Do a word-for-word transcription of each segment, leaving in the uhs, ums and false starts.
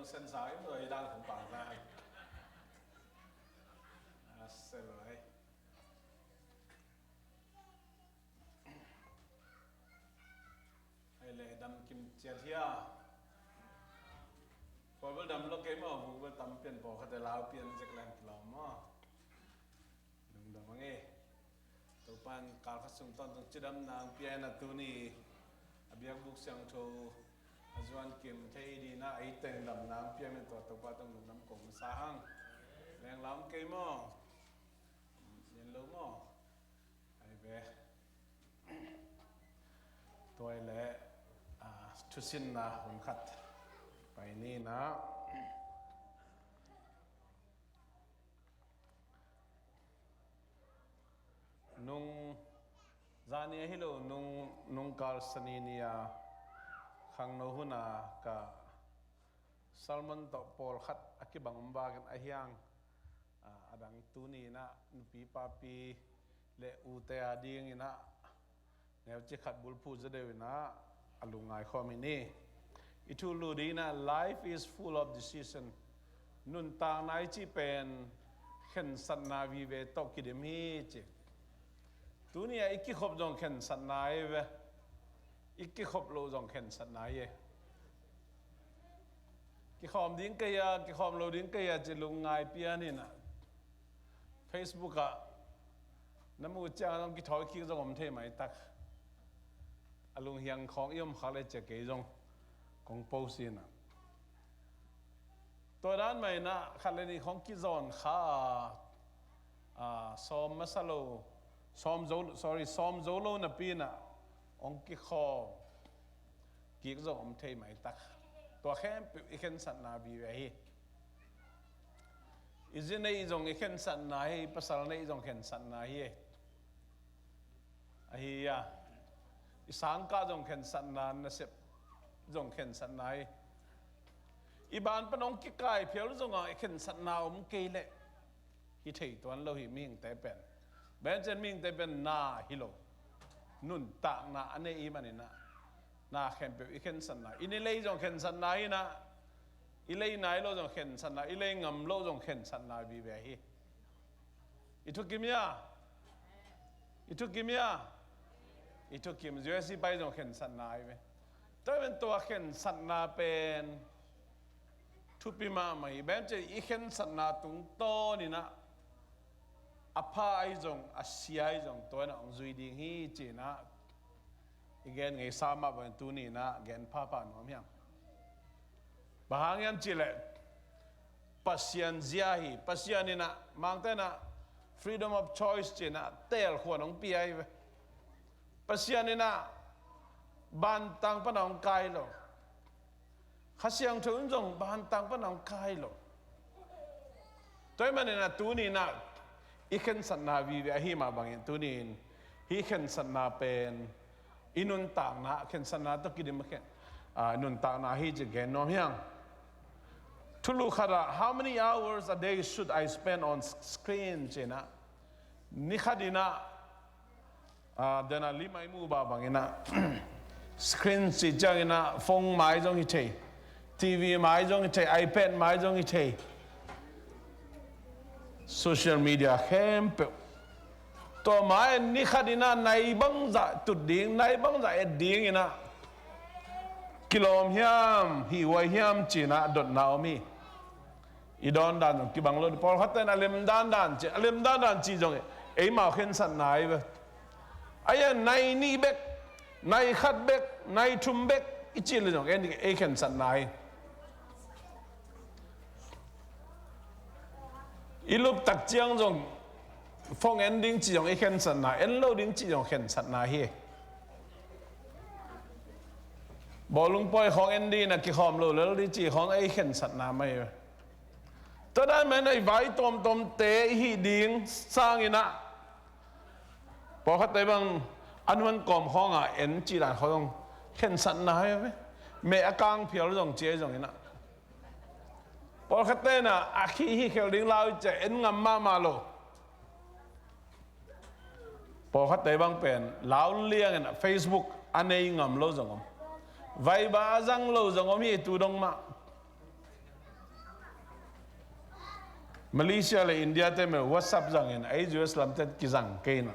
Sen sa im lo i dan kong pang ta. A se lo ai. Ai le dam kim ciat hia. Pawl bel dam lo kei maw, bu bel tam pian pawl khat te lau pian zek leng kilawm maw. Lungdam ang e. Topa'n kal khat sung tawntung cidamna hong pia in a, tuni a biakbuk siangtho a zuan kim thei dingin a, ei teng damna hong pia in a, tua Topa tawh lungdam kong sa hang. Leng lau kei maw? Lian lo maw? Ai ve. Tua ai le, ah, thusinna hun khat pai ni in a. Nung zani ahi lo, nung, nungkal sani ni a khangno hun a ka sermon tawh pawlkhat a kibang om vakin ahi hang, a, a dang tuni in a nupi papi le ute a dingin a neuci khat bulphuh zaw deuh in a, a lungngai khawm hi ni. I thulu dingin a, life is full of decision. Nuntakna i cih pen khensatna vive tawh kidim hi ci. Tuni a i kikhop zong khensatna hi ve. I kikhop loh zong khensatna hi e. Kikhawm ding ka hi a, kikhawm lo ding ka hi a ci lungngai pian in a, Facebook ah na mu ciang zong kithawi kik zong om thei maitak. A lunghiang khawng i om khak le cia kei zong kong post in a. Tua dan mah in a khat le nih khawng kizawn kha a, sawm masa lo, sawm zo, sorry, sawm zo lo napi in a hong kikhawm kik zong om thei maitak. Tua khempeuh i khensatna vive hi. I zi neih zong i khensatna hi, i pasal neih zong khensatna hi. Ahi a, i sangkah zong khensatna, nasep zong khensatna hi. I ban pan hong kikai phial zong a i khensatna om kei leh hi thei tuan lo hi mihingte pen. Bencen mihingte pen na hi lo. Nuntakna a nei i hih manin a, na khempeuh i khensatna. I ni lei zong khensatna hi in a, i lei nai lo zong khensatna, i lei ngam lo zong khensatna vive hi. I thukim hia? I thukim hia? I thukim, U S i pai zong khensatna hi ve. Tua pen tua khensatna pen thupi mahmah hi. Bencen i khensatna tungtawn in a, a pha ahi zong, a sia ahi zong, tua in a hong zui ding hi ci in a, i gen ngeisa mah bangin tuni in a gen phapha nuam hi hang. Bang hang hiam cih leh Pasian zia hi. Pasian in a, Mangte in a freedom of choice ci in a, teel khuan hong pia hi ve. Pasian in a bantang pan a hong kai lo. Kha Siangtho in zong bantang pan a hong kai lo. Tua ahih manin a tuni in a i khensatna vive ahi mah bangin tuni in hih khensatna pen i nuntakna, khensatna tawh kidim a khen, a, nuntakna hi ci gen nuam hi hang. Thulu khat ah, how many hours a day should I spend on s-, screen ci in a, ni khat in a, a, den a lim a i muh bah bangin a, screen cih ciangin a phone mai zong hi thei, T V mai zong hi thei, iPad mai zong hi thei, social media khempeuh. Tua mai ni khat in a nai bangzah tut ding, nai bangzah et ding in a kilawm hiam, hih huai hiam ci in a dotna om hi. I dawn dan zong kibang lo. Pawlkhat ten a lem dandan ci, a lem dandan ci zong eimau khensatna hi ve. Ahi a nai nih bek, nai khat bek, nai thum bek i cih le zong ei, ei khensatna hi. I lup tak ciang zong phone en ding cih zong ei khensatna, en lo ding cih zong khensatna hi. Bawlung pawi khawng en ding in a kikhawm lo lel ding cih khawng ei khensatna mah hi. Tua dan mah in a i vai tuamtuamte i hih ding sangin a, pawlkhatte bang an huan kawm khawng a en cih dan khawng zong khensatna hi ve. Meh a kang phial zong ci ei zongin a, pawlkhatte in a a khih hih khel ding lau i ci a en ngam mahmah lo. Pawlkhatte bang pen lau liangin a Facebook a nei ngam lo zong om. Viber a zang lo zong om hi tu dong mah. Malaysia le India te mel WhatsApp zangin ei U S lamte kizang kei na.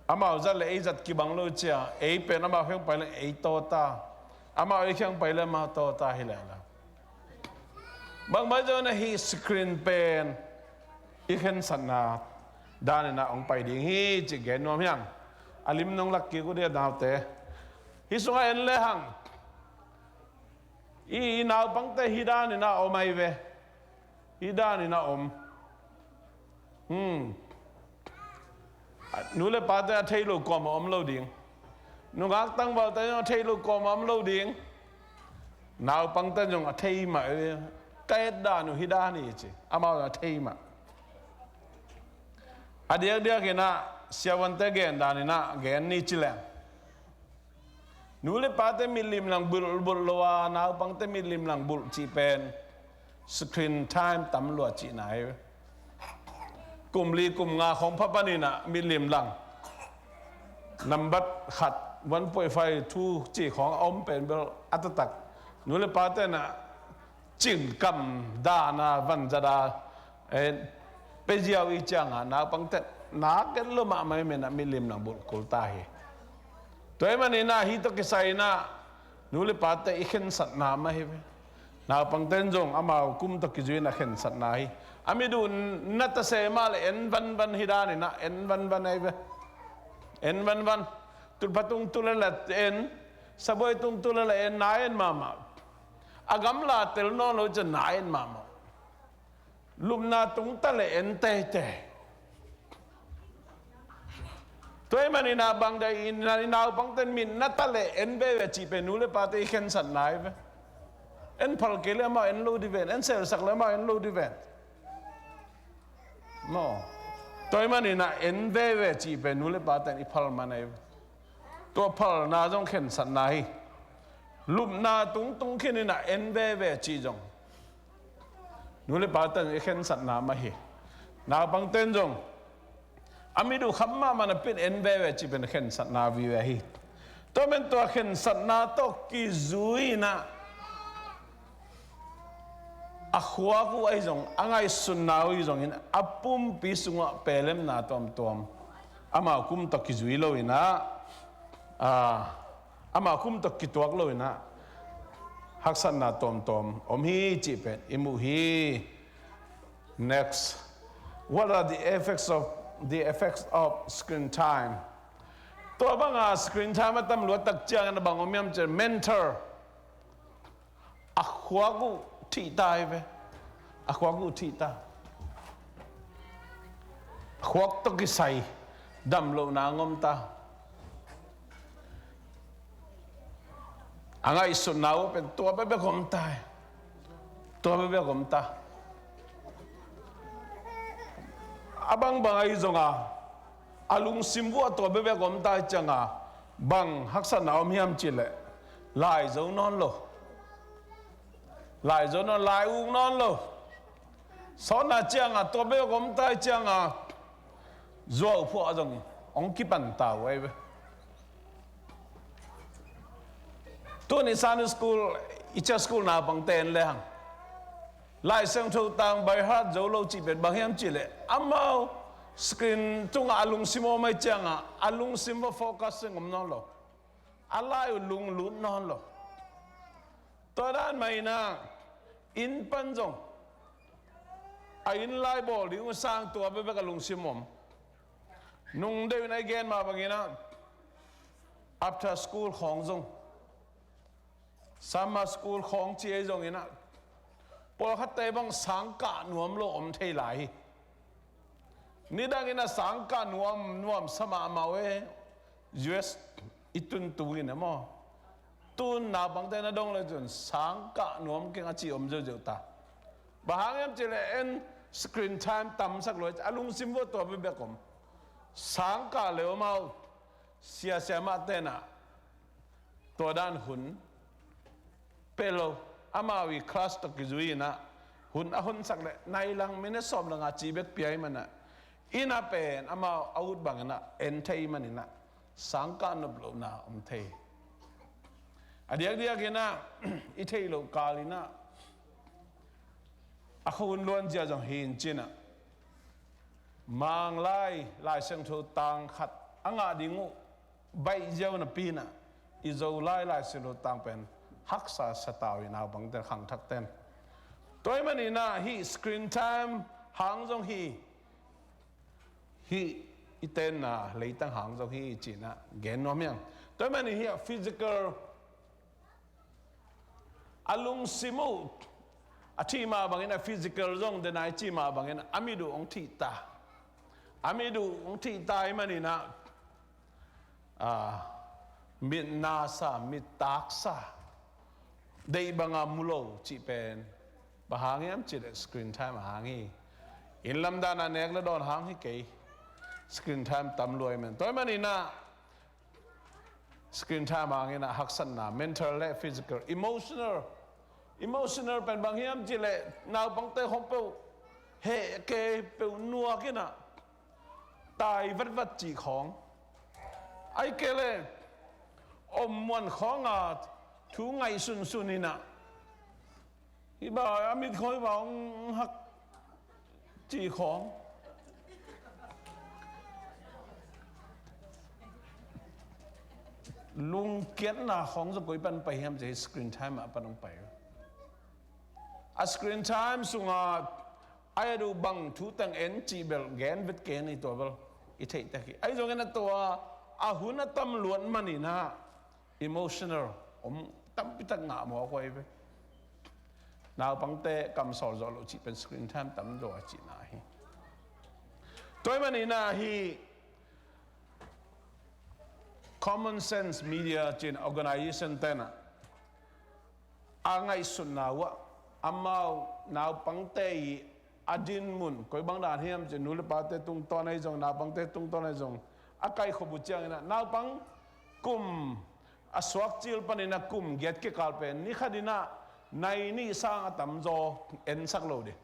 Amau zat le ei zat kibang lo cia, ei pen amau kheng pai le ei tawta. Amau ei kheng pai le amau tawta hi leh la. Bangmah zong na hi screen pen i khensatna danin ah hong pai ding hi ci gen nuam hiang. A lim nong lak kik uh dia naute. Hi sungah en le hang. I, i naupangte hi danin ah om ai ve. Hi danin ah om. Hmm. Nu le pate a thei lo kawm a om lo ding. Nungak tangvalte a thei lo kawm a om lo ding. Naupangte zong a thei mah. Ka et dan uh hi dan hi ci. Amau a thei mah. A diakdiakin ah siavuante gen danin ah gen ni ci leng. Nu le pate mitlim lang bulh, bulh lo a, naupangte mitlim lang bulh cih pen screen time tam lua cihna hi. Kum li kum nga khong pha panin ah mitlim lang. Nambat khat, one point five, two cih khong a om pen bel a taktak. Nu le pate na cingkam dana vanzat a, eh, pe ziau i cianga naupangte na ket lo mahmah i menah mitlim lang bulh kul ta hi. Tua i manin ah hi tawh kisai inah nu le pate i khensatna mah hi ve. Naupangte in zong amau kum tawh kizui inah khensatna hi. A mit uh na ta se mah le en vanvan hi dan inah en vanvan ahi ve. En vanvan. Tulpha tung tu le la en, sabuai tung tu le la en, na en mahmah. A gamla tel nawn lo cian na en mahmah. Lupna tung ta le en teitei. Tua i manin ah bangdai in, i naupangte in mit na ta le en veve cih pen nu le pate i khensatna hi ve. En phal kei le amau en lo di ven, en selsak le amau en lo di ven. Maw. Tua i manin ah en veve cih pen nu le pate in i phal man ahi ve. Tua phalna zong khensatna hi. Lupna tungtung khin inah en veve cih zong nu le pate in i khensatna mah hi. Naupangte in zong a mit uh kham mahmah napin en veve cih pen khensatna vive hi. Tua men tua khensatna tawh kizui inah a khuak uh ahi zong, a ngaihsutna uh ahi zongin a pumpi sungah pelemna tuamtuam, amau kum tawh kizui lo inah, a, amau kum tawh kituak lo inah haksatna tuamtuam om hi cih pen i muh hi. Next. What are the effects of, the effects of screen time? Tua banga screen time a tam luat tak ciangin a bang om hiam cih leh mental, a khuak uh thih ta hi ve. A khuak uh thih ta. A khuak tawh kisai dam lohna ngom ta. A ngaihsutna uh pen tua bekbek om ta hi. Tua bekbek om ta. A bangbang ahi zonga a lungsim vuah tua bekbek om ta hi cianga bang haksatna om hiam cih leh lai zo nawn lo. Lai zo nawn, lai uk nawn lo. Sawtna cianga tua bekbek om ta hi cianga zuau phuah zong hong kipan ta uh ahi ve. Tuni Sunday school, i chia school naupangte en le hang. Lai Siangtho tang by heart zo lo cih pen bang hiam cih leh amau screen tungah a lungsim om ahi cianga a lungsim va focus seng om nawn lo. A lai uh lunglut nawn lo. Tua dan mah inah inn pan zong a inn lai bawl ding uh sang tua bekbek a lungsim om. Nung deuh inah i gen mah bangin ah after school khawng zong, summer school khawng ci ei zongin ah pawlkhatte bang sangkah nuam lo om thei lai hi. Nidangin a sangkah nuam nuam sa mahmah uh e. U S i tun tungin e maw, tun naupangte na dong le cun sangkah nuam keng a ci om ziauziau ta. Bang hang hiam cih leh en screen time tamsak lo a lungsim vuah tua bekbek om. Sangkah le om a uh. Siasia mah tenah tua dan hun pe lo, amau i class tawh kizui inah hun a honsak le nai lang minute sawm langa ci bek pia i manah, innah pen amau a ut banginah en thei i maninah sangkah nop lohna om thei. A diakdiakinah i theih loh kal inah A khua hun luanzia zong hi in cinah, Manglai Lai Siangtho tang khat a ngah ding uh baih ziau napi inah, i Zolai Lai Siangtho tang pen haksa sa ta uh hi, naupangte, khangthakte in. Tua ahih maninah hih screen time hang zong hi, hih i tenna leitang hang zong hi cinah gen nuam hi hang. Tua ahih manin hih a physical, a lungsim uh a thih mah bangin, a physical zong dena i cih mah bangin a mit uh hong thih ta. A mit uh hong thih ta ahih maninah, a, mit nasa, mit taksa, deih banga mu lo cih pen bang hang hiam cih leh screen time a hang hi. Inn lam dan a nek le dawn hang hi kei. Screen time tam lua ahih man. Tua ahih maninah screen time hang inah haksatna, mental le physical, emotional. Emotional pen bang hiam cih leh naupangte khawng peuh heh kei, peuh nuak inah tai vatvat cih khawng, ahih kei leh om muan khawng a thu ngaihsunsun inah, hih bang a mit khawng hih bang hong hak cih khawng, lungkiatna khawng zong koi pan pai hiam cih leh screen time ah pan hong pai. A screen time sungah a et uh bang thu teng en cih bel gen vet kei ni, tua bel i theih tek hi. Ahi zongin a tua a hun a tam luat maninah emotional om tampi tak ngah mawk uh ahi ve. Naupangte kam sawl zawh loh cih pen screen time tam zaw a cihna hi. Tua ahih maninah hih Common Sense Media cih organization tenah a ngaihsutna uh ah, amau naupangte i a dinmun koi bang dan hiam cih, nu le pate tungtawn ahi zong, naupangte tungtawn ahi zong, a kaikhop uh cianginah naupang kum a suak cil paninah kum giat kikal pen ni khat inah nai nih sang a tamzaw ensak lo ding.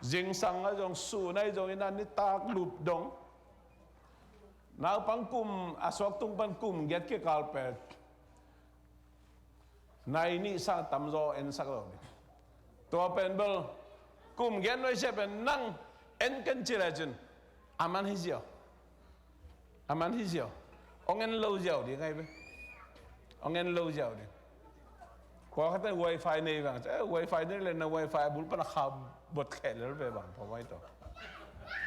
Zingsang ahi zong, sun ahi zong inah nitak lup dong. Naupang kum a suak tung pan kum giat kikal pen nai nih sang tamzaw ensak lo ding. Tua pen bel kum giat nuai sia pen nang en ken ci lecin a man hi ziau. A man hi ziau. Hong en lo ziau ding ahi ve. Hong en lo ziau ding. Kua khaten wifi nei bang, eh, wifi nei le na wifi a bul pan a kha bot kheh lel ve bang, pawai to.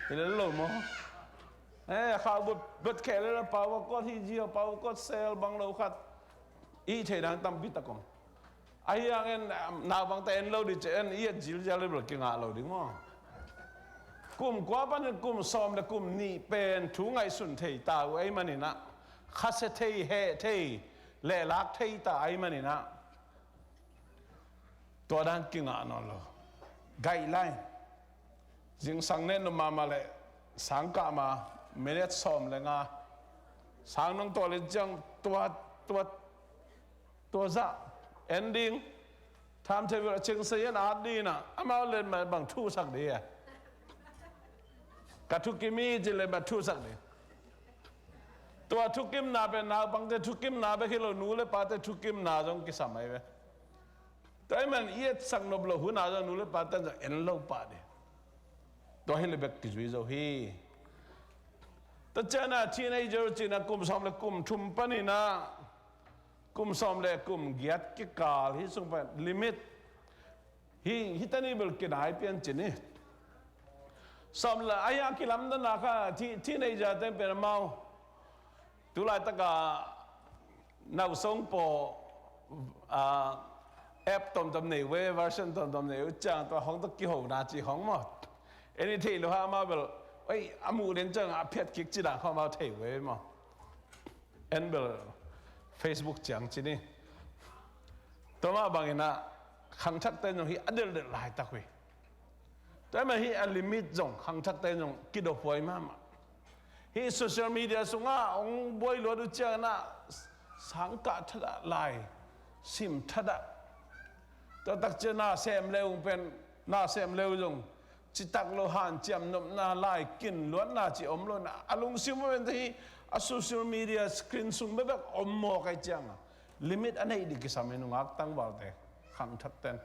Hi lel lo maw? Eh, kha bot, bot kheh lel, power cut hi ziau, power cut sel bang lo khat. I thei dang tampi tak om. Ahi hangin, um, naupangte en lo ding ci en, i et zilzial le bel kingah lo ding maw? Kum kua panin kum sawm le kum nih pen thu ngaihsun thei ta uh ahih maninah, khasia thei, heh thei, lehlak thei ta ahih maninah, tua dan kingah nawn lo. Guideline. Zingsang nen nop mahmah le sang kah ma minute sawm le nga, sang nong tual in ciang tua, tua, tua zah en ding. Timetable a cing sa in at ding inah, amau len mah bang thusak ding a, ka thukim hi ci len mah thusak ding. Tua thukimna pen naupangte thukimna bek hi lo, nu le pate thukimna zong kisam ahi ve. Tua ahih man i etsak nop loh hun ah zong nu le pate zong en lo pah ding. Tua hi le bek kizui zo hi. Tua cianah teenager cinah kum sawm le kum thum paninah kum sawm le kum giat kikal, hih sung pan limit. Hih, hih tani bel kinai pian ci ni. Sawm le, ahi a kilamdanna kha, thi-, teenager teng pen amau. Tulaitak a nausong paw, a, app tomtom nei ve, version tomtom nei uh ciang, tua hong tawh kihona ci hong maw. En i theih loh a amau bel, oi, a muh den ciang a phiat kik ci dan khawng amau thei ve maw. En bel Facebook ciang ci ni. Tua mah banginah khangthakte zong hih a delhdelh laitak uh hi. Tua ahih man hih a limit zong khangthakte zong kidophuai mahmah. Hih social media sungah hong buai luat uh cianginah sang kah thadah lai sim thadah. Tua tak ciang na sem le uh pen, na sem le uh zong citak lo hanciam nopna lai kin luatna ci om lo na, a lungsim uh pen hih a social media screen sung bekbek om mawk ahih cianga limit a neih ding kisam hi nungak tangvalte, khangthakten.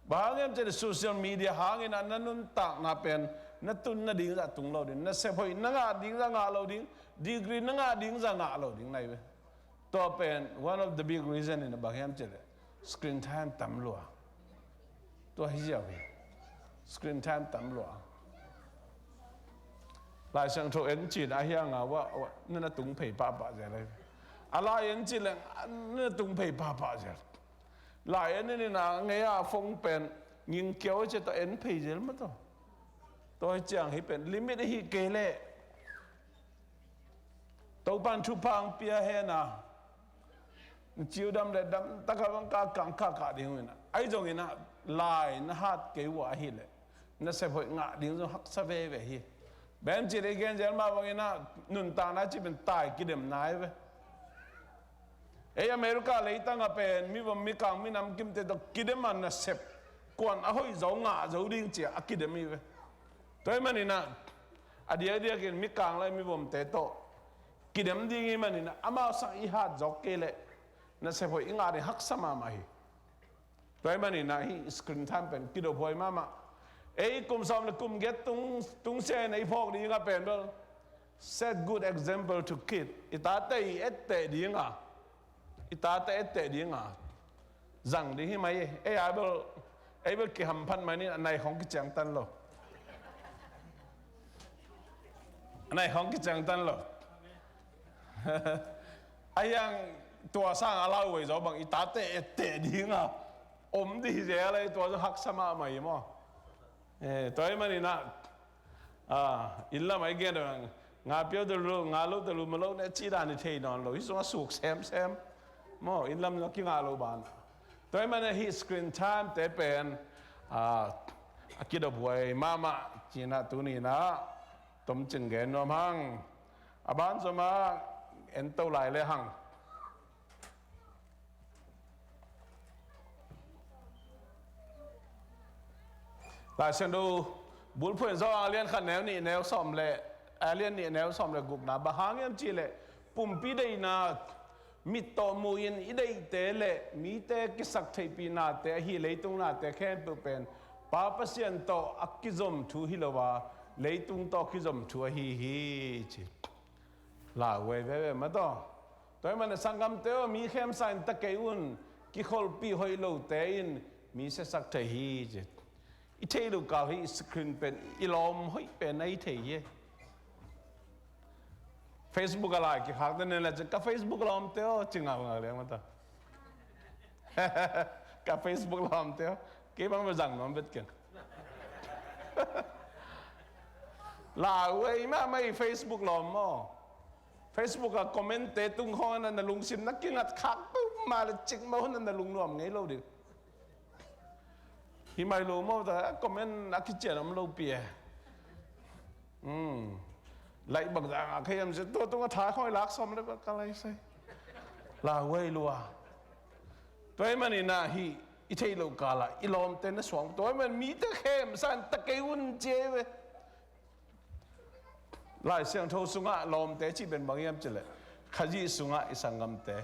Bang hang hiam cih leh social media hangin ah na nuntakna pen na tun nading zah tung lo ding, nasep hoih na ngah ding zah ngah lo ding, degree na ngah ding zah ngah lo ding na hi ve. Tua pen one of the big reason in ah bang hiam cih leh screen time tam lua. Tua hi ziau hi. Screen time tam lua. Lai Siangtho en cih in ah a hiang a, wa, wa, na na tung phei pahpah zel hi. A lai en cih leh na na tung phei pahpah zel. Lai en in ah ngei a phone pen ngingkiau hi ci a, tua en phei zel mah tawh. Tua hi ciang hih pen limit ahi kei leh Topa'n thupha hong pia hen a, na ciu dam leh dam tak a bang kah kah kah ding uh in ah, ahi zongin ah lai na hat kei uh a hih leh nasep hoih ngah ding zong haksa veve hi. Bang hang hiam cih leh i gen zel mah bangin ah nuntakna cih pen tai kidemna hi ve. Ei America leitang ah pen mivom mikang minam kimte tawh kidem a, nasep kuan a hoih zaw ngah zo ding ci a a kidem hi ve. Tua ahih manin ah a diakdiakin mikang lai mivomte tawh kidem ding ahih manin ah amau sang i hat zawk kei leh nasep hoih i ngah ding haksa mahmah hi. Tua ahih manin ah hih screen time pen kidophuai mahmah. Ei kum sawm leh kum giat tung, tung sia in ah i phawk ding a pen bel set good example to kid. I tate i etteh ding a, i tate etteh ding a zang ding hi mai. Ei a bel, ei bel kihamphat mai ni, a nai khawng kiciangtan lo. A nai khawng kiciangtan lo. A hiang tua sang a lau vei zaw bang i tate etteh ding a om ding hi zel a, tua zaw haksa mahmah hi maw. Eh, tua ahih manin ah, ah, inn lam ah i gen deuh, nga pio ta lu, nga lo ta lu, ma lo ne ci dan i thei nawn lo, hih sungah suk semsem maw, inn lam zong kingah lo ban. Tua ahih manin ah hih screen time te pen, ah, a kidophuai mahmah ci-in ah tuni-in ah tomcing gen nuam hang. A ban zom ah en to lai le hang. Lai Siangtho Bulphuh in Johan a lian khat neu nih neu sawm le, a lian nih neu sawm le gukna, bang hang hiam cih leh pumpi deihna, mit tawh mu-in i deihte le mite kisaktheihpihnate ahi leitung nate khempeuh pen Pa Pasian tawh a kizom thu hi lo a, leitung tawh kizom thu ahi hi ci. Lauhuai veve mah tawh. Tua ahih manin ah sanggamte aw, mi khemsa in ta kei un, kikholhpih hoih lote in mi siasak thei hi ci. I theih loh kal hi screen pen i lawm hoih pen ahi thei hi. Facebook a lai kikhakte nen le cin, ka Facebook lawmte aw, ci ngaungau liang mah tawh. Ka Facebook lawmte aw, kei bang bel zang nuam vet keng. Lauhuai mahmah i Facebook lawm maw. Facebook a comment te tung khawng in ah na lungsim na kingat khak peuhmah le cikmah hun ah na lungnuam ngei lo ding. Hi mai lo maw ta, comment a kician om lo pi e. Hmm. Like bangzah ngah ka hiam sia, tua tungah tha khawng i lak sawm le bang ka lai sai. Lauhuai lua. Tua ahih manin ah hih i theih loh kal ah i lawmte na suang. Tua ahih manin mite khemsa in ta kei un ci hi ve. Lai Siangtho sungah lawmte cih pen bang hiam cih leh Khazih sungah i sanggamte,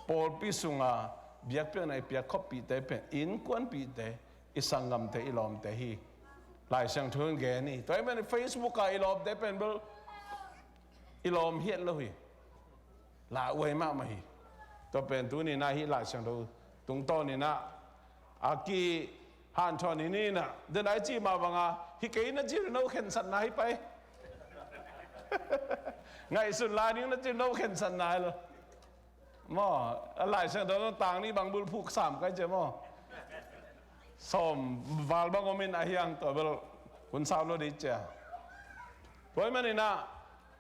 pawlpi sungah biakpiakna i piak khoppihte pen innkuanpihte, i sanggamte, i lawmte hi. Lai Siangtho in gen hi. Tua ahih manin Facebook ah i lawmte pen bel i lawm hiat lo hi. Lauhuai mahmah hi. Tua pen tuni-in ah hih Lai Siangtho tungtawn in ah a kihanthawn hi ni-in ah, den a i cih mah banga, hi kei na cih no khensatna hi pai. Ngaihsun lai ning na cih no khensatna hi lo. Maw, a Lai Siangtho tang nih bang bulphuh sam kai cia maw. Sawm val bang om in a hiang tua bel hun sau lo dih cia. Tua ahih manin ah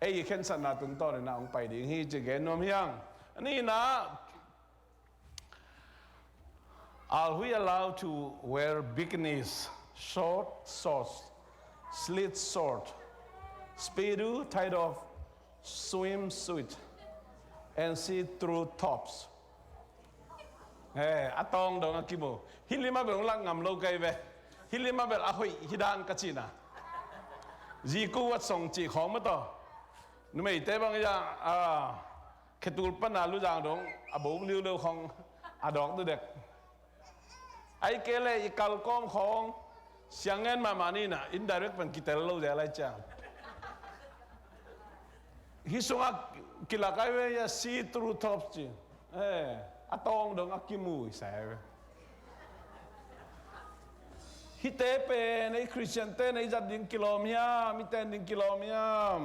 ei i khensatna tungtawn in ah hong pai ding hi ci gen nuam hiang. A nihna, are we allowed to wear bikinis, short shorts, slit short, speedo, tied off swimsuit, and see-through tops? Eh, a tawng dong a kimu. Hih lim ah bel hong lak ngam lo kei ve. Hih lim ah bel a hoih hi dan ka cihna. Ziku wat song cih khawng mah tawh. Numeite bang hi a, ah, khetul pan a luzang dong a bo liuleu khawng a dawk dudek. Ahih kei leh i kalkawm khawng siang ngen mahmah ni in ah, indirect pen kitel lo zel lai ciang. Hih sungah kilak ai ve, ia, see through tops ci. Eh, a tawng dong a kimu i sa ai ve. Hihte pen ei Khristian ten ei zat ding kilawm hiam, i ten ding kilawm hiam?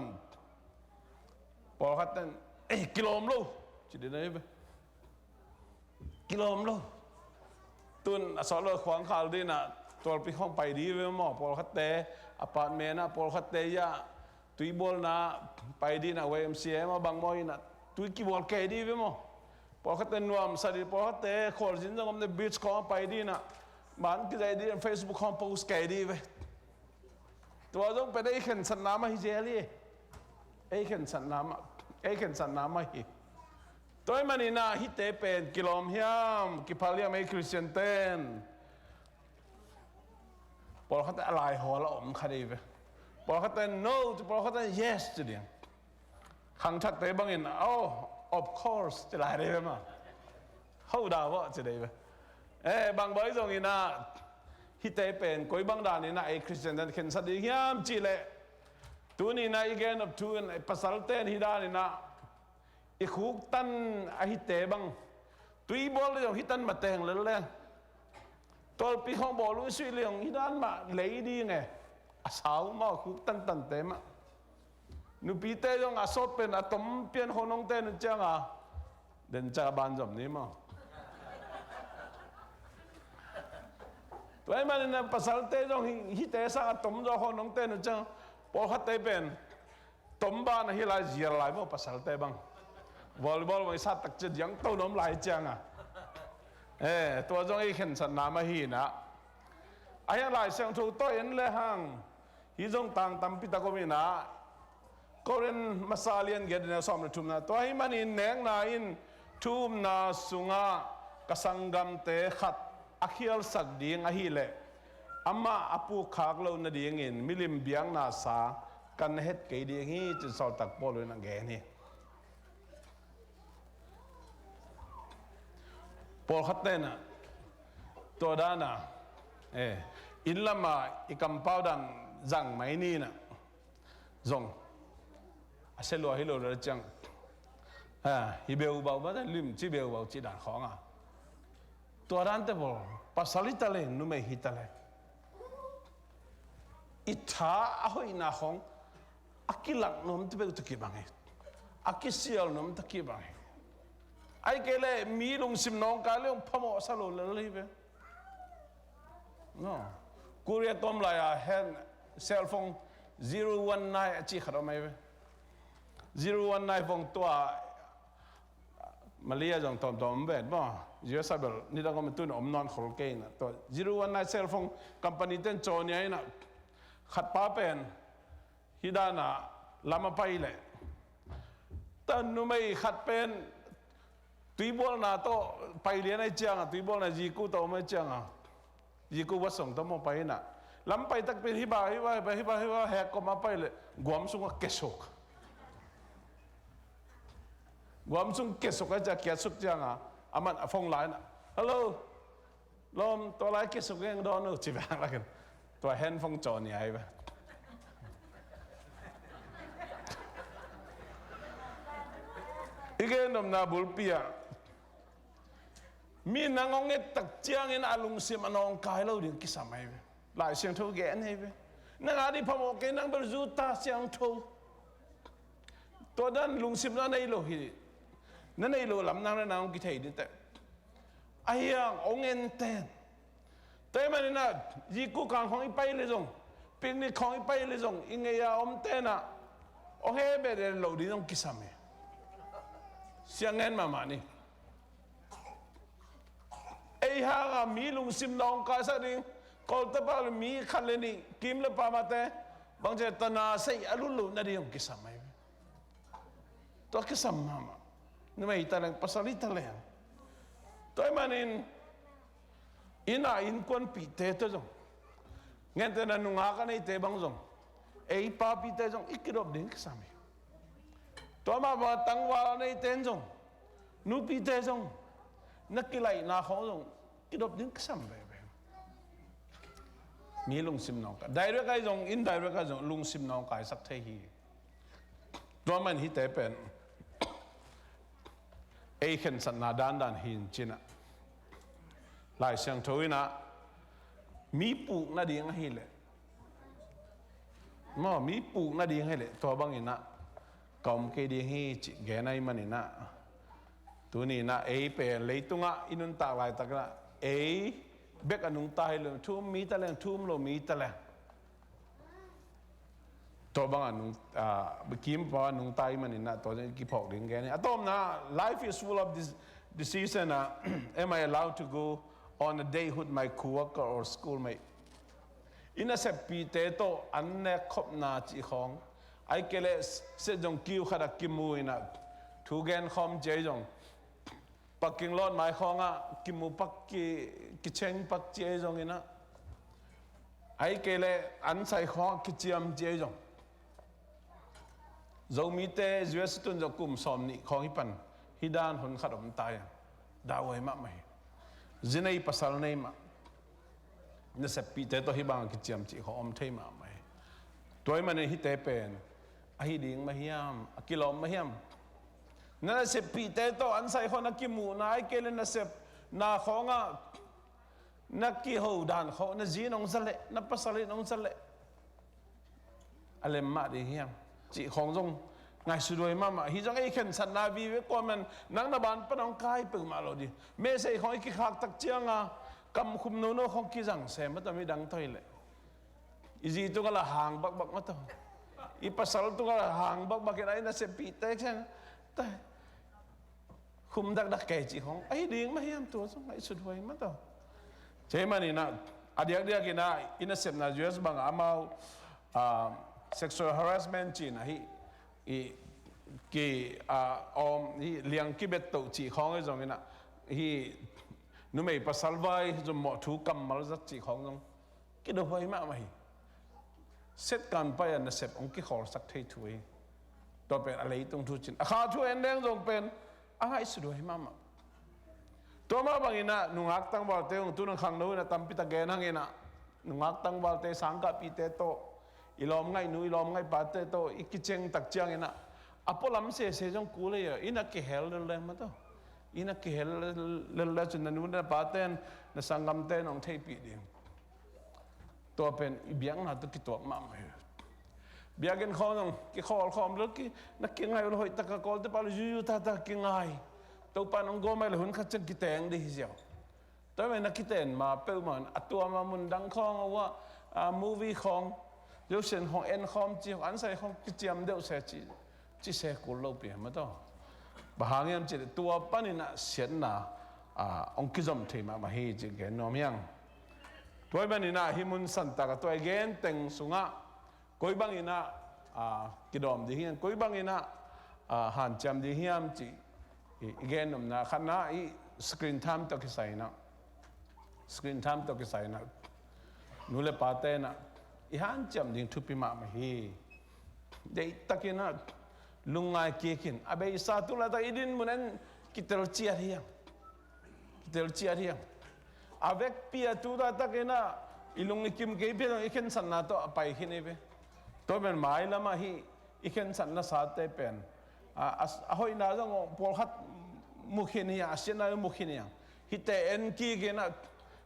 Pawlkhat ten, ei, kilawm lo ci ding ai ve. Kilawm lo. Tun a sawt lo khuang khal ding in ah, tualpi khawng pai ding ve maw? Pawlkhatte apartment ah, pawlkhatte ia, tui bawlna pai ding in ah, Y M C A maw bang maw in ah, tui kibawl kei ding ve maw? Pawlkhatte nuamsa ding, pawlkhatte khualzin zong om ding, beach khawng pai ding in ah, man kizaih ding, Facebook khawng post kei ding ve. Tua zong pen ei khensatna mah hi zel hi. Ei khensatna mah, ei khensatna mah hi. Tua ahih manin ah hihte pen kilawm hiam, kiphal hiam ei Khristian ten? Pawlkhat a laihawl a om kha ding ve. Pawlkhat ten no ci, pawlkhat ten yes ci ding. Khangthakte bangin, oh, of course ci lai ding ve maw. Ho dah vawh ci ding ve. Eh, bang bawi zongin ah, hihte pen koi bang danin ah ei Khristian ten khensat ding hiam cih leh, tuni in ah i gen nop thu in, ei pasalte in hih danin ah i khuktan a hihte bang, tui bawl ding zong hih tan mateng lel le, tualpi khawng bawlung i suih leh zong hih dan mah lei ding e. A sau mah, khuktan tante mah. Nupite zong a sawt pen a tom pian khawng nong ten uh ciang a, den ciang a ban zom ni maw. Tua ahih manin ah pasalte zong hih, hihte sang a tom zaw khawng nong ten uh ciang, pawlkhatte pen tom ban ahi lai, zial lai maw pasalte bang. Volleyball bang i sat tak ciang diangto nuam lai ciang a. Eh, tua zong ei khensatna mah hi in ah. Ahi hang Lai Siangtho tawh en le hang, hih zong tang tampi tak om in ah. Korin masa lian giat, neu sawm le thumna. Tua ahih manin nekna in thu upna sungah ka sanggamte khat a khialsak ding ahih leh, amah a pukkhak loh nadingin milim biakna sa kan het kei ding hi, ci-in sawltak Paul in a gen hi. Pawlkhat ten ah tua dan a, eh, inn lam a i kampau dan zang mai ni in ah, zong a sia lua hi lo le ciang, ah, hi beubau, mate limci beubau cih dan khawng a. Tua dante bawl, pasal hi ta leng, numei hi ta leng, i tha a hoihna khawng a kilak nuam ta peuh ta kibang hi. A kisial nuam ta kibang hi. Ahih kei leh mi lungsim nawngkai leh hong phamawh sa lo lel hi ve. No. Korea tawm lai-a hen cell phone zero one nine a cih khat om ahi ve. Zero one nine phone tua Malaysia zong tawmtawm om vet maw. U S a bel nidang om, tu-in om nawn khol kei in ah. Tua zero one nine cell phone company ten caw nia in ah, khat pa pen hih dan a lam a pai leh, tua numei khat pen tuibualna tawh pai lian ahih ciang a, tuibualna ziku tawh om ahih ciang a, ziku vasong tawh maw pai in ah, lam pai takpi in hih bang, hih bang, hih bang, hih bang, hih bang hek kawm a pai leh guam sungah kiasuk. Guam sung kiasuk ahih ciang, kiasuk ciang a, aman a phone la in ah, "Hello, lawm, tua lai kiasuk ing, dawn uh," ci bang lakin tua handphone caw nia ahi ve. I gen nopna bulpi ah, mi nang hong et tak ciangin a lungsim a nawngkai lo ding kisam ahi ve. Lai Siangtho gen ahi ve. Nang a dih phamawh kei, nang bel zu ta siangtho. Tua dan lungsim na nei lo hi. Na neih loh lam nang le nang hong kithei ding teh. Ahi hang hong en ten. Tua ahih manin ah, ziku kan khawng i pai leh zong, picnic khawng i pai leh zong, i ngeia om ten ah hong he beh den loh ding zong kisam hi. Siang ngen mahmah ni. Ei hang a mi lungsim nawngkaisak ding, Kawltepa le mi khat le nih, kim le pamate, bangci tana sei a lut loh nading hong kisam ahi ve. Tua kisam mahmah. Numei hi ta leng, pasal hi ta leng. Tua ahih manin, inn a innkuanpihte tawh zong, gentehna nungak a neite bang zong, ei papite zong i kidop ding kisam hi. Tua mah bang tangval a neite in zong, nupite zong, na kilaihna khawng zong kidop ding kisam veve. Mi lungsim nawngkai, direct ahi zong, indirect ahi zong, lungsim nawngkaisak thei hi. Tua man hihte pen ei khensatna dandan hi in ci-in ah, Lai Siangtho in ah mi puk nading ahih leh, maw, mi puk nading ahih leh tua bangin ah ka om kei ding hi cih gen ahih manin ah, tuni in ah ei pen leitungah i nuntak laitakin ah ei bek a nungta hi lo, thu um mi ta leng, thu um lo mi ta leng, tua bangah nung, ah, kim pau a nungta ahih manin ah tua zong i kiphawk ding gen hi. A tawpna, life is full of this decision, ah, am I allowed to go on a date with my co-worker or schoolmate? I naseppihte tawh an nekkhopna cih khawng, ahih kei leh set zong kiu khat ah kimu in ah thu genkhawm ci ahi zong, parking lot mai khawngah kimu pak, ki, kicheng pak ci ahi zongin ah, ahih kei leh an sai khawngah kiciam ci ahi zong, Zomite U S tun zong kum sawmnih khawng hi pan, hih dan hun khat om ta hi. Dauhuai mahmah hi. Zi nei pasal nei mah, naseppihte tawh hih bangah kiciam cih khawng om thei mahmah hi. Tua ahih manin hihte pen ahi ding mah hiam, a kilawm mah hiam? Na naseppihte tawh an sai khawng na kimuhna, ahih kei leh nasepna khawngah na kiho dan khawng, na zi in hong za leh, na pasal in hong za leh a lem mah ding hiam cih khawng zong ngaihsut huai mahmah. Hih zong ei khensatna vive, kuaman nang na ban pan hong kai peuhmah lo ding. Message khawng i kikhak tak ciangin kam khum nono khawng kizang se mah tawh, midang tawh hi leh. I zi tungah lah hang bakbak mah tawh, i pasal tungah lah hang bakbak in ah, i naseppihte khawng, ta, khum dakdak kei cih khawng ahi ding mah hiam, tua zong ngaihsut huai mah tawh. Tua ahih manin ah, a diakdiakin ah i nasepna U S bangah amau, ah, sexual harassment ci-in ah hih, i, ki, ah, om, hih liang kibet toh cih khawng ahi zongin ah, hih numei pasal vai zummawh thu kammal zat cih khawng zong kidop huai mahmah hi. Set kan pai a nasep hong kikhawlsak thei thu hi. Tua pen a leitung thu ci-in, a kha thu en leng zong pen a ngaihsut huai mahmah. Tua mah bangin ah nungak tangvalte hong, tu-in khangno in ah tampi tak gen hangin ah, nungak tangvalte, sangkahpihte tawh, i lawmngaihnu, i lawmngaihpate tawh i kiceng tak ciangin ah, a pualam sese zong kul hi a, inn ah kihel lel leng mah tawh, inn ah kihel lel lel cun na nu na pate in, na sanggamte in hong theihpih ding. Tua pen i biakna tawh kituak mahmah hi. Biakinn khawng zong kikhawl khawm lel, ki, na kingai uh leh hoih takin kawlte pah leh zuzu tata kingai. Topa in hong gawm ahih leh hun khat ciang kiteng ding hi ziau. Tua ahih manin na kiten ma peuhmah in, a tuam a mun dang khawng a uah, a, movie khawng, zosian khawng en khawm ci, an sai khawng kiciam deuh se ci, ci se kul lopi hi mah tawh. Bang hang hiam cih leh tua panin ah siatna, a, hong kizom thei mahmah hi cih gen nuam hi ing. Tua ahih manin ah hih mun santak ah tua i gen teng sungah koi bangin ah, a, kidawm ding hiam, koi bangin ah, a, hanciam ding hiam cih i, i gen nopna khatna, i screen time tawh kisai in ah, screen time tawh kisai in ah nu le pate in ah i hanciam ding thupi mahmah hi. Deihtakin ah lungngai kik in, a beisa tu laitak i dinmun en kitel ciat hi hang. Kitel ciat hi hang. A vekpi ah tu laitakin ah i lung i kim kei pi a, i khensatna tawh a pai khin hi ve. Tua pen mailam ah hih i khensatna sate pen, a, a, a hoihna zong pawlkhat mu khin hi hang, a siatna zong mu khin hi hang. Hihte en kik in ah,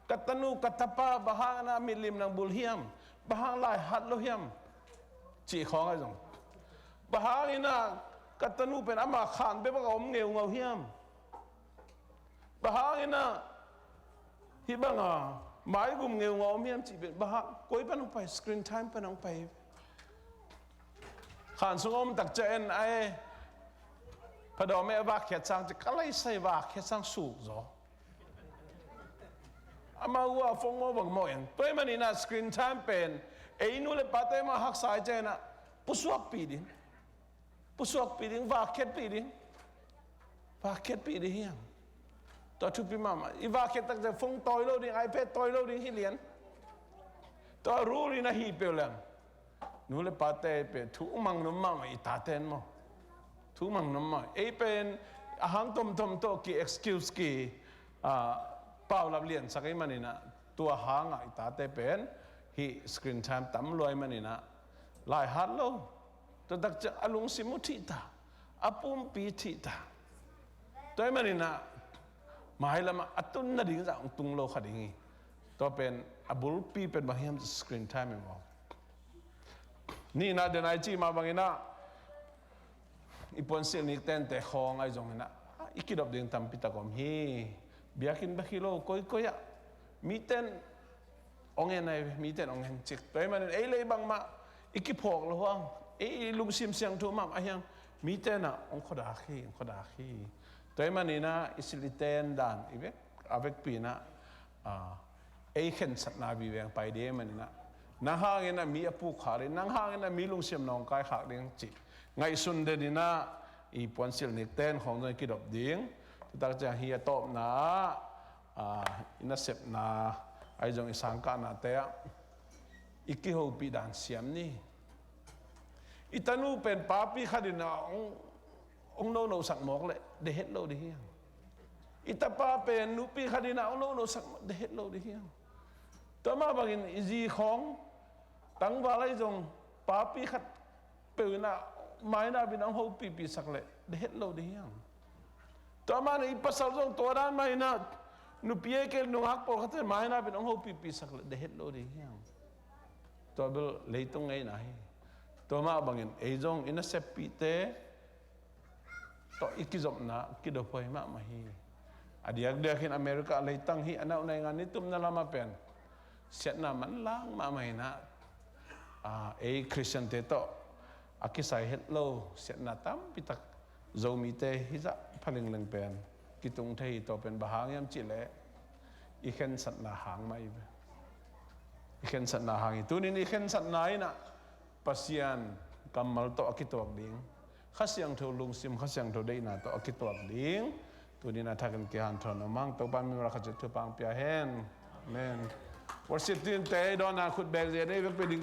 ka tanu ka tapa bang hangin ah mitlim nang bul hiam, bang hang lai hat lo hiam cih khawng ahi zong, bang hangin ah ka tanu pen ama khan bek bang a om ngeungau hiam, bang hangin ah hih banga maigum ngeungau om hiam cih pen, bang hang, koi pan hong pai, screen time pan hong pai. Khan sung a om tak ciang en ai, phadawm e, vakkhiat sang ci, ka lai sai vakkhiat sang suk zaw. Amau a phone maw bang maw en. Tua ahih manin ah screen time pen ei nu le pate mah haksa ahih ciangin ah pusuakpih ding. Pusuakpih ding, vakkhiatpih ding. Vakkhiatpih ding hi hang. Tua thupi mahmah. I vakkhiat tak ciang phone tawi lo ding, iPad tawi lo ding hi lian. Tua rule in ahih peuh leng, nu le pate pen thu mang nuam mahmah, i tate in maw. Thu mang nuam mahmah. Ei pen a hang tomtom tawh ki excuse, ki, a, paulap liansak ahih manin ah, tua hangah i tate pen Hih screen time tam luai maninah lai hat lo. Tua takciang a lungsim uh thihta, a pumpi thihta. Tua hi maninah mailamah a tun nading zah hong tung lo kha ding hi. Tua pen a bulpi pen bang hiam, screen time hi maw. Nihna den ai ci mah banginah i puansilh niktente khawng ai zonginah i kidop ding tampitak om hi. Biakinn bek hi lo, koikoi ah miten ong en ai ve, miten ong en cik. Tua hi manin ei lei bangmah i kiphawk lo huang, ei lungsim siangtho mahmah hiang, miten ah ong khuadak hi, ong khuadak hi. Tua hi maninah i silh i ten dan i vek a vekpi inah ei khensatna viveng pai ding maninah nang hangin a mi a puk khak ding, nang hangin a mi lungsim nawngkai khak ding cih ngaihsun den inah i puansilh nikten khawng zong i kidop ding. Tutak ciang hi a tawpna ah i nasepna ai zong i sangkahnate ah i kihopih dan siam ni. I tanu pen papi khat inah ong, ong nonosak mawk leh dehet lo ding hiang. I tapa pen nupi khat inah ong nonosak mawk, dehet lo ding hiang. Tua mah bangin i zi khawng tangval ai zong papi khat peuh inah mainap inah ong hopihpihsak leh dehet lo ding hiang. Tua mah inah i pasal zong tua dan mah inah nupi ei kei nungak pawlkhatte mainap inah ong hopihpihsak leh dehet lo ding hiang. Tua bel leitung ngeina hi. Tua mah bangin ei zong i naseppihte tawh i kizopna kidop huai mahmah hi. A diakdiakin America leitang hi a naunaingan nitumna lamah pen siatna manlang mahmah inah ei Khristiante tawh a kisai het lo siatna tampitak Zomite hizah phalingleng pen kitung thei hi. Tua pen bang hang hiam cihleh i khensatna hang mah hi ve. I khensatna hang hi. Tunin i khensatna inah Pasian kammal tawh a kituak ding, Kha Siangtho lungsim, Kha Siangtho deihna tawh a kituak ding tunin a thakin kihanthawn nuam hang. Topa mimal khat ciat thupha hong pia hen. Amen. Worship team te ei dawnna khut bek zia dei vekpi ding.